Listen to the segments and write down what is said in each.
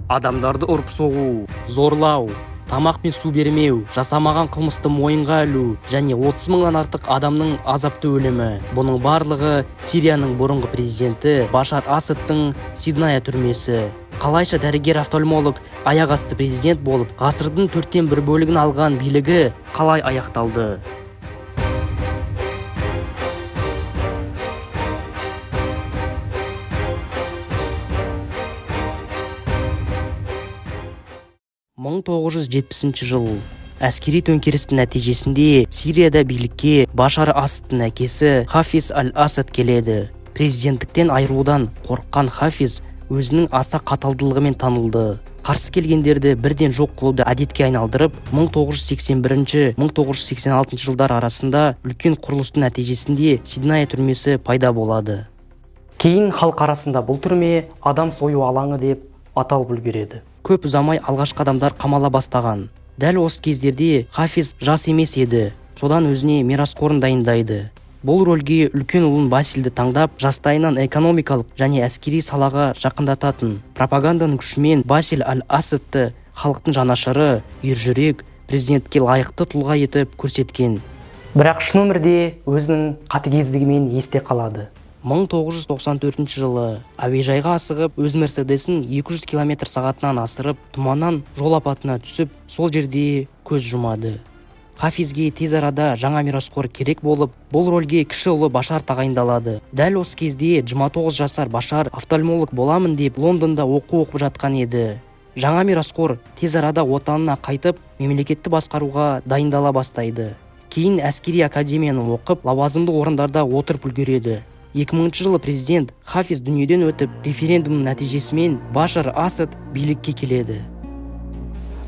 Адамдарды ұрып-соғу, зорлау, тамақ пен су бермеу, жасамаған қылмысты мойынға ілу және 30 мыңнан артық адамның азапты өлімі. Бұның барлығы Сирияның бұрынғы президенті Башар Асадтың Сидная түрмесі. Қалайша дәрігер-офтальмолог аяқ асты президент болып, ғасырдың төрттен бір бөлігін алған билігі қалай аяқталды? 1970 жыл. Әскери төңкерістің нәтижесінде Сирияда билікке Башар Асадтың әкесі Хафиз аль-Асад келеді. Президенттіктен айырылудан қорыққан Хафиз өзінің аса қаталдылығымен танылды. Қарсы келгендерді бірден жоқ қылуды әдетке айналдырып, 1981-1986 жылдар арасында үлкен құрылыстың нәтижесінде Сидная түрмесі пайда болады. Кейін халық арасында бұл түрме адам сою алаңы деп аталып үлгереді. Көп ұзамай алғашқы адамдар қамала бастаған. Дәл осы кездерде Хафиз жас емес еді. Содан өзіне мирасқорын дайындайды. Бұл рөлге үлкен ұлын Басилді таңдап, жастайынан экономикалық және әскери салаға жақындататын. Пропаганданың күшімен Басил аль-Асадты халықтың жанашыры, ержүрек, президентке лайықты тұлға етіп көрсеткен. Бірақ шын өмірде өзінің қатыгездігімен есте қалады. 1994 жылы әуежайға асығып, өз Мерседесін 200 км сағатынан асырып, тұманнан жол апатына түсіп, сол жерде көз жұмады. Хафизге тез арада жаңа мирасқор керек болып, бұл рөлге кіші ұлы Башар тағайындалады. Дәл осы кезде 29 жасар Башар офтальмолог боламын деп Лондонда оқу оқып жатқан еді. Жаңа мирасқор тез арада отанына қайтып, мемлекетті басқаруға дайындала бастайды. Кейін әскери академияны оқып, лауазымды орындарда отырып үлгереді. 2000 жылы президент Хафиз дүниеден өтіп, референдум нәтижесімен Башар Асад билікке келеді.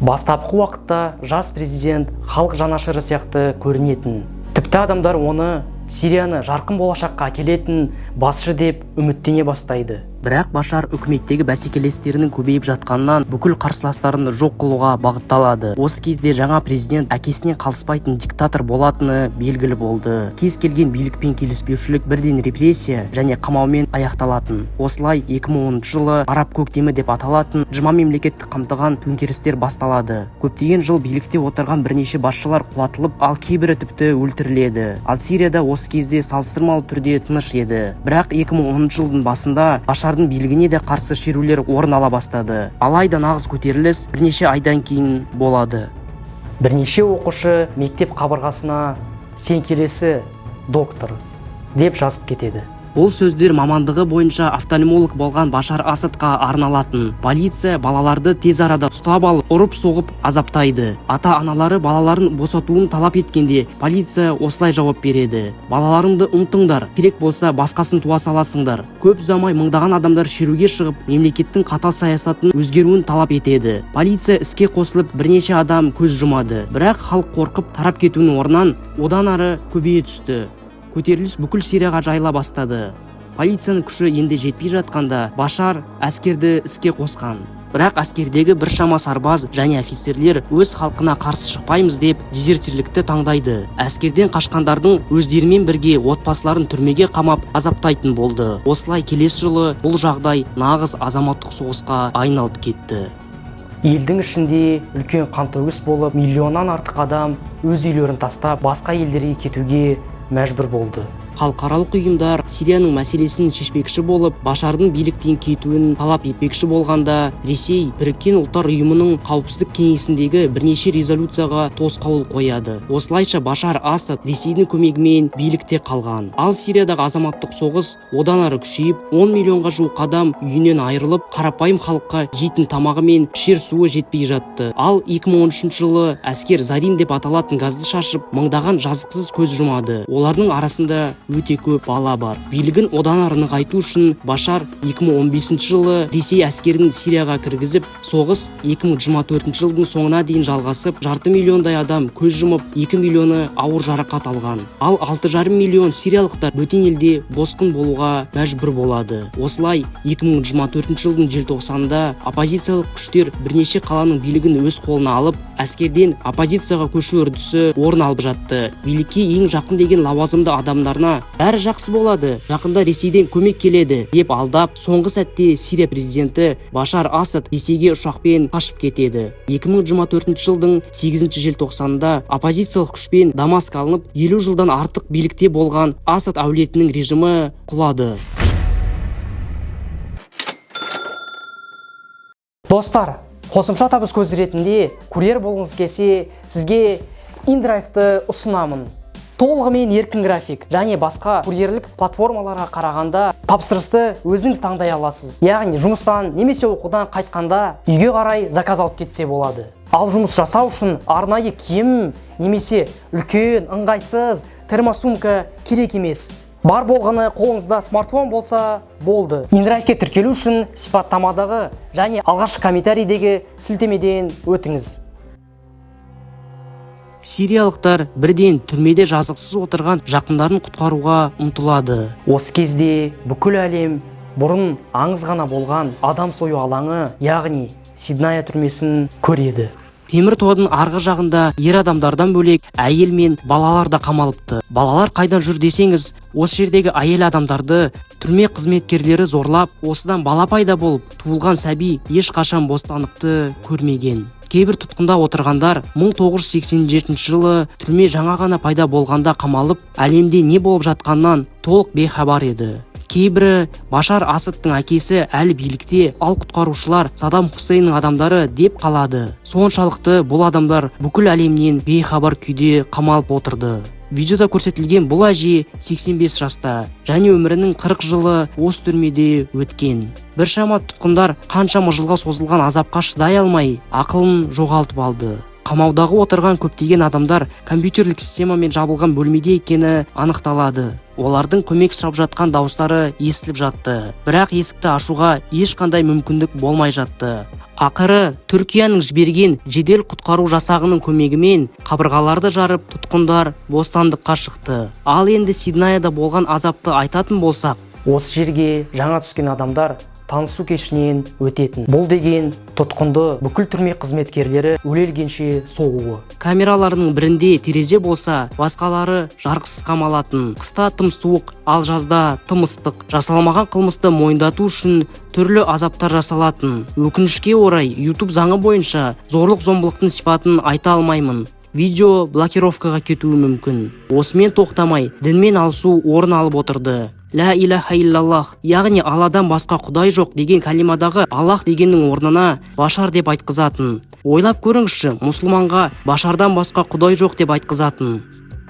Бастапқы уақытта жас президент халық жанашыры сияқты көрінетін. Тіпті адамдар оны Сирияны жарқын болашаққа әкелетін басшы деп үміттене бастайды. Бірақ Башар үкіметтегі бәсекелестерінің көбейіп жатқанынан бүкіл қарсыластарын жоқ қылуға бағытталады. Осы кезде жаңа президент әкесінен қалыспайтын диктатор болатыны белгілі болды. Кез келген билікпен келіспеушілік бірден репрессия және қамаумен аяқталатын. Осылай 2010 жылы араб көктемі деп аталатын 20 мемлекетті қамтыған төңкерістер басталады. Көптеген жыл билікте отырған бірнеше басшылар құлатылып, ал кейбірі тіпті өлтіріледі. Ал Сирияда осы кезде салыстырмалы түрде тыныш еді. Бірақ 2010 жылдың басында Башардың билігіне де қарсы шерулер орын ала бастады. Алайда нағыз көтеріліс бірнеше айдан кейін болады. Бірнеше оқушы мектеп қабырғасына «Сен келесі доктор» деп жазып кетеді. Бұл сөздер мамандығы бойынша офтальмолог болған Башар Асадқа арналатын. Полиция балаларды тез арада ұстап алып, ұрып-соғып азаптайды. Ата-аналары балаларын босатуын талап еткенде, полиция осылай жауап береді: «Балаларыңды ұмытыңдар, керек болса басқасын туа саласыңдар». Көп ұзамай мыңдаған адамдар шеруге шығып, мемлекеттің қатал саясатын өзгеруін талап етеді. Полиция іске қосылып, бірнеше адам көз жұмады. Бірақ халық қорқып тарап кетуінің орнынан одан ары көбейе түсті. Көтеріліс бүкіл Сирияға жайыла бастады. Полицияның күші енді жетпей жатқанда Башар әскерді іске қосқан. Бірақ әскердегі біршама сарбаз және офицерлер өз халқына қарсы шықпаймыз деп дезертирлікті таңдайды. Әскерден қашқандардың өздерімен бірге отбасыларын түрмеге қамап азаптайтын болды. Осылай келесі жылы бұл жағдай нағыз азаматтық соғысқа айналып кетті. Елдің ішінде үлкен қантөгіс болып, миллионнан артық адам өз үйлерін тастап, басқа елдерге кетуге мәжбүр болды. Халықаралық ұйымдар Сирияның мәселесін шешпекші болып, Башардың биліктен кетуін талап етпекші болғанда, Ресей Біріккен Ұлттар Ұйымының Қауіпсіздік кеңесіндегі бірнеше резолюцияға тосқауыл қояды. Осылайша Башар Асад Ресейдің көмегімен билікте қалған. Ал Сириядағы азаматтық соғыс одан ары күшейіп, 10 миллионға жуық адам үйінен айырылып, қарапайым халыққа жейтін тамағы мен ішер суы жетпей жатты. Ал 2013 жылы әскер зарин деп аталатын газды шашып, мыңдаған жазықсыз көз жұмады. Олардың арасында өте көп бала бар. Билігін одан ары нығайту үшін Башар 2015 жылы Ресей әскерін Сирияға кіргізіп, соғыс 2024 жылдың соңына дейін жалғасып, жарты миллиондай адам көз жұмып, 2 миллионы ауыр жарақат алған. Ал 6,5 миллион сириялықтар бөтен елде босқын болуға мәжбүр болады. Осылай 2024 жылдың желтоқсанында оппозициялық күштер бірнеше қаланың билігін өз қолына алып, әскерден оппозицияға көшу үрдісі орын алып жатты. Билікке ең жақын деген лауазымды адамдарына Бәрі жақсы болады, жақында Ресейден көмек келеді деп алдап, соңғы сәтте Сирия президенті Башар Асад Ресейге ұшақпен қашып кетеді. 2024 жылдың 8 желтоқсанында оппозициялық күшпен Дамаск алынып, 50 жылдан артық билікте болған Асад әулетінің режимі құлады. Достар, қосымша табыс көзі ретінде курьер болғыңыз келсе, сізге InDrive-ты ұсынамын. Толығымен еркін график және басқа курьерлік платформаларға қарағанда тапсырысты өзіңіз таңдай аласыз. Яғни жұмыстан немесе оқудан қайтқанда үйге қарай заказ алып кетсе болады. Ал жұмыс жасау үшін арнайы киім немесе үлкен ыңғайсыз термосумка керек емес. Бар болғаны қолыңызда смартфон болса болды. InDrive-ке тіркелу үшін сипаттамадағы және алғашқы комментарийдегі сілтемеден өтіңіз. Сириялықтар бірден түрмеде жазықсыз отырған жақындарын құтқаруға ұмтылады. Осы кезде бүкіл әлем бұрын аңыз ғана болған адам сою алаңы, яғни Сидная түрмесін көреді. Темір тордың арғы жағында ер адамдардан бөлек әйел мен балалар да қамалыпты. Балалар қайдан жүр десеңіз, осы жердегі әйел адамдарды түрме қызметкерлері зорлап, осыдан бала пайда болып, туылған сәби ешқашан бостандықты көрмеген. Кейбір тұтқында отырғандар 1987 жылы түрме жаңа ғана пайда болғанда қамалып, әлемде не болып жатқанынан толық бейхабар еді. Кейбірі Башар Асадтың әкесі әлі билікте, ал құтқарушылар Саддам Хусейннің адамдары деп қалады. Соншалықты бұл адамдар бүкіл әлемнен бейхабар күйде қамалып отырды. Видеода көрсетілген бұл әже 85 жаста және өмірінің 40 жылы осы түрмеде өткен. Біршама тұтқындар қаншама жылға созылған азапқа шыдай алмай, ақылын жоғалтып алды. Қамаудағы отырған көптеген адамдар компьютерлік системамен жабылған бөлмеде екені анықталады. Олардың көмек сұрап жатқан дауыстары естіліп жатты, бірақ есікті ашуға ешқандай мүмкіндік болмай жатты. Ақыры Түркияның жіберген жедел құтқару жасағының көмегімен қабырғаларды жарып, тұтқындар бостандыққа шықты. Ал енді Сиднаяда болған азапты айтатын болсақ, Осы жерге жаңа түскен адамдар танысу кешінен өтетін. Бұл деген тұтқынды бүкіл түрме қызметкерлері өле-өлгенше соғуы. Камераларының бірінде терезе болса, басқалары жарықсыз қамалатын. Қыста тым суық, ал жазда тым ыстық. Жасалмаған қылмысты мойындату үшін түрлі азаптар жасалатын. Өкінішке орай, YouTube заңы бойынша зорлық зомбылықтың сипатын айта алмаймын. Видео блокировкаға кетуі мүмкін. Осымен тоқтамай, дінмен алысу орын алып отырды. Ля иляха иллаллах, яғни Алладан басқа құдай жоқ деген калимадағы Аллах дегеннің орнына Башар деп айтқызатын. Ойлап көріңізші, мұсылманға Башардан басқа құдай жоқ деп айтқызатын.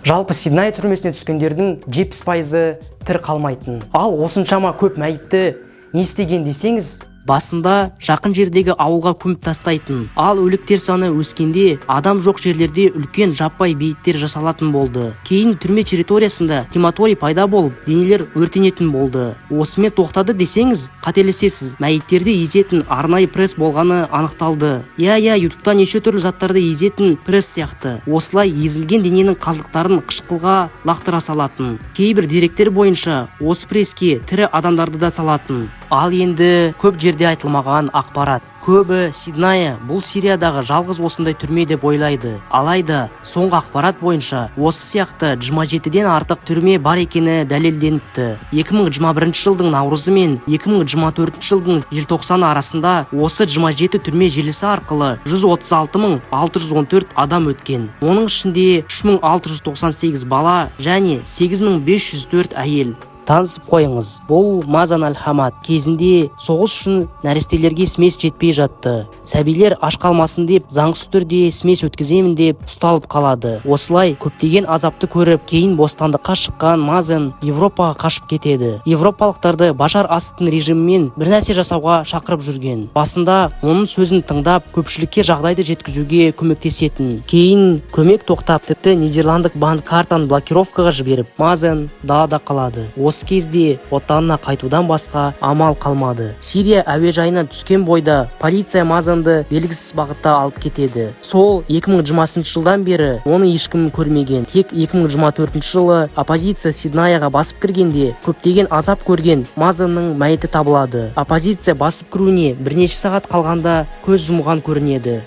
Жалпы Сиднай түрмесіне түскендердің 70%-ы тірі қалмайтын. Ал осыншама көп мәйітті не істеген десеңіз, Басында жақын жердегі ауылға көміп тастайтын. Ал өліктер саны өскенде адам жоқ жерлерде үлкен жаппай бейіттер жасалатын болды. Кейін түрме территориясында крематорий пайда болып, денелер өртенетін болды. Осымен тоқтады десеңіз, қателесесіз. Мәйіттерді езетін арнайы пресс болғаны анықталды. Иә, Ютубта неше түрлі заттарды езетін пресс сияқты. Осылай езілген дененің қалдықтарын қышқылға лақтыра салатын. Кейбір деректер бойынша осы пресске тірі адамдарды да салатын. Ал енді көп жерде айтылмаған ақпарат. Көбі Сидная бұл Сириядағы жалғыз осындай түрме деп ойлайды. Алайда соңғы ақпарат бойынша осы сияқты 27-ден артық түрме бар екені дәлелденіпті. 2021 жылдың наурызы мен 2024 жылдың желтоқсаны арасында осы 27 түрме желісі арқылы 136 614 адам өткен. Оның ішінде 3698 бала және 8504 әйел. Танысып қойыңыз, бұл Мазан аль-Хамад. Кезінде соғыс үшін нәрестелерге смесь жетпей жатты. Сәбилер аш қалмасын деп заңсыз түрде смесь өткіземін деп ұсталып қалады. Осылай көптеген азапты көріп, кейін бостандыққа шыққан Мазан Европаға қашып кетеді. Европалықтарды Башар Асадтың режимімен бір нәрсе жасауға шақырып жүрген. Басында оның сөзін тыңдап, көпшілікке жағдайды жеткізуге көмектесетін. Кейін көмек тоқтап, тіпті нидерландық банк картаны блокировкаға жіберіп, Мазан далада қалады. Осы кезде отанына қайтудан басқа амал қалмады. Сирия әуежайынан түскен бойда полиция Мазанды белгісіз бағытта алып кетеді. Сол 2020 жылдан бері оны ешкім көрмеген. Тек 2024 жылы оппозиция Сиднаяға басып кіргенде көптеген азап көрген Мазанның мәйіті табылады. Оппозиция басып кіруіне бірнеше сағат қалғанда көз жұмған көрінеді.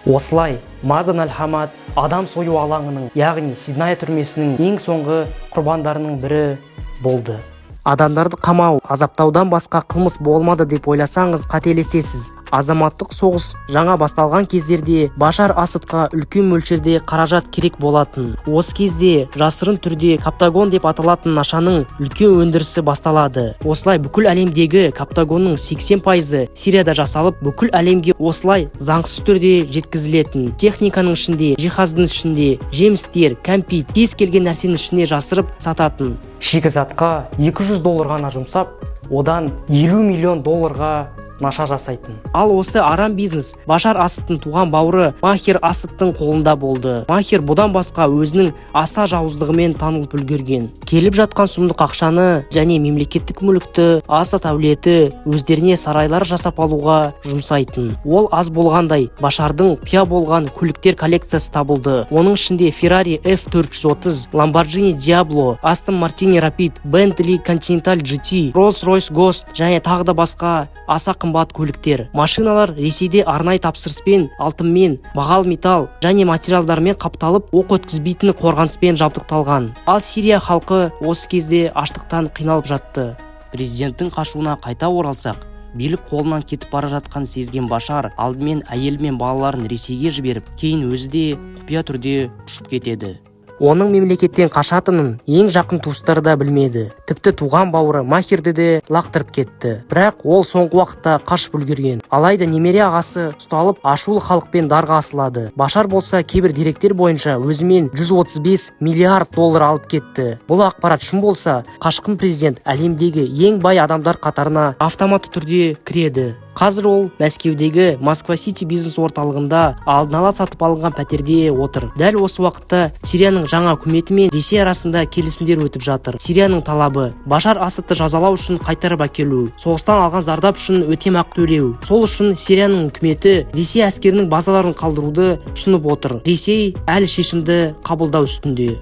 Осылай Мазан аль-Хамад Адам сою алаңының, яғни Сидная түрмесінің ең соңғы құрбандарының бірі болды. Адамдарды қамау, азаптаудан басқа қылмыс болмады деп ойласаңыз, қателесесіз. Азаматтық соғыс жаңа басталған кездерде Башар Асадқа үлкен мөлшерде қаражат керек болатын. Осы кезде жасырын түрде каптагон деп аталатын нашаның үлкен өндірісі басталады. Осылай бүкіл әлемдегі каптагонның 80%-ы Сирияда жасалып, бүкіл әлемге осылай заңсыз түрде жеткізілетін. Техниканың ішінде, жиһаздың ішінде, жемістер, кәмпит, кез келген нәрсенің ішіне жасырып сататын. Шикізатқа 200 доллар ғана жұмсап, одан 50 миллион долларға наша жасайтын. Ал осы арам бизнес Башар Асадтың туған бауыры Махер Асадтың қолында болды. Махер бұдан басқа өзінің аса жауыздығымен танылып үлгерген. Келіп жатқан сұмдық ақшаны және мемлекеттік мүлікті Асад әулеті өздеріне сарайлар жасап алуға жұмсайтын. Ол аз болғандай, Башардың құпия болған көліктер коллекциясы табылды. Оның ішінде Ferrari F430, Lamborghini Diablo, Aston Martin Rapide, Bentley Continental GT, Rolls-Royce Ghost және тағы да басқа аса қымбат көліктер. Машиналар Ресейде арнайы тапсырыспен алтынмен, бағалы металл және материалдармен қапталып, оқ өткізбейтін қорғаныспен жабдықталған. Ал Сирия халқы осы кезде аштықтан қиналып жатты. Президенттің қашуына қайта оралсақ, билік қолынан кетіп бара жатқанын сезген Башар алдымен әйелі мен балаларын Ресейге жіберіп, кейін өзі де құпия түрде ұшып кетеді. Оның мемлекеттен қашатынын ең жақын туыстары да білмеді. Тіпті туған бауыры Махерді де лақтырып кетті. Бірақ ол соңғы уақытта қашып үлгерген. Алайда немере ағасы ұсталып, ашулы халықпен дарға асылады. Башар болса, кейбір деректер бойынша, өзімен 135 миллиард доллар алып кетті. Бұл ақпарат шын болса, қашқын президент әлемдегі ең бай адамдар қатарына автоматты түрде кіреді. Қазір ол Мәскеудегі Москва Сити бизнес орталығында алдын ала сатып алынған пәтерде отыр. Дәл осы уақытта Сирияның жаңа үкіметі мен Ресей арасында келісімдер өтіп жатыр. Сирияның талабы: Башар Асадты жазалау үшін қайтарып әкелу, соғыстан алған зардап үшін өтемақы төлеу. Сол үшін Сирияның үкіметі Ресей әскерінің базаларын қалдыруды ұсынып отыр. Ресей әлі шешімді қабылдау үстінде.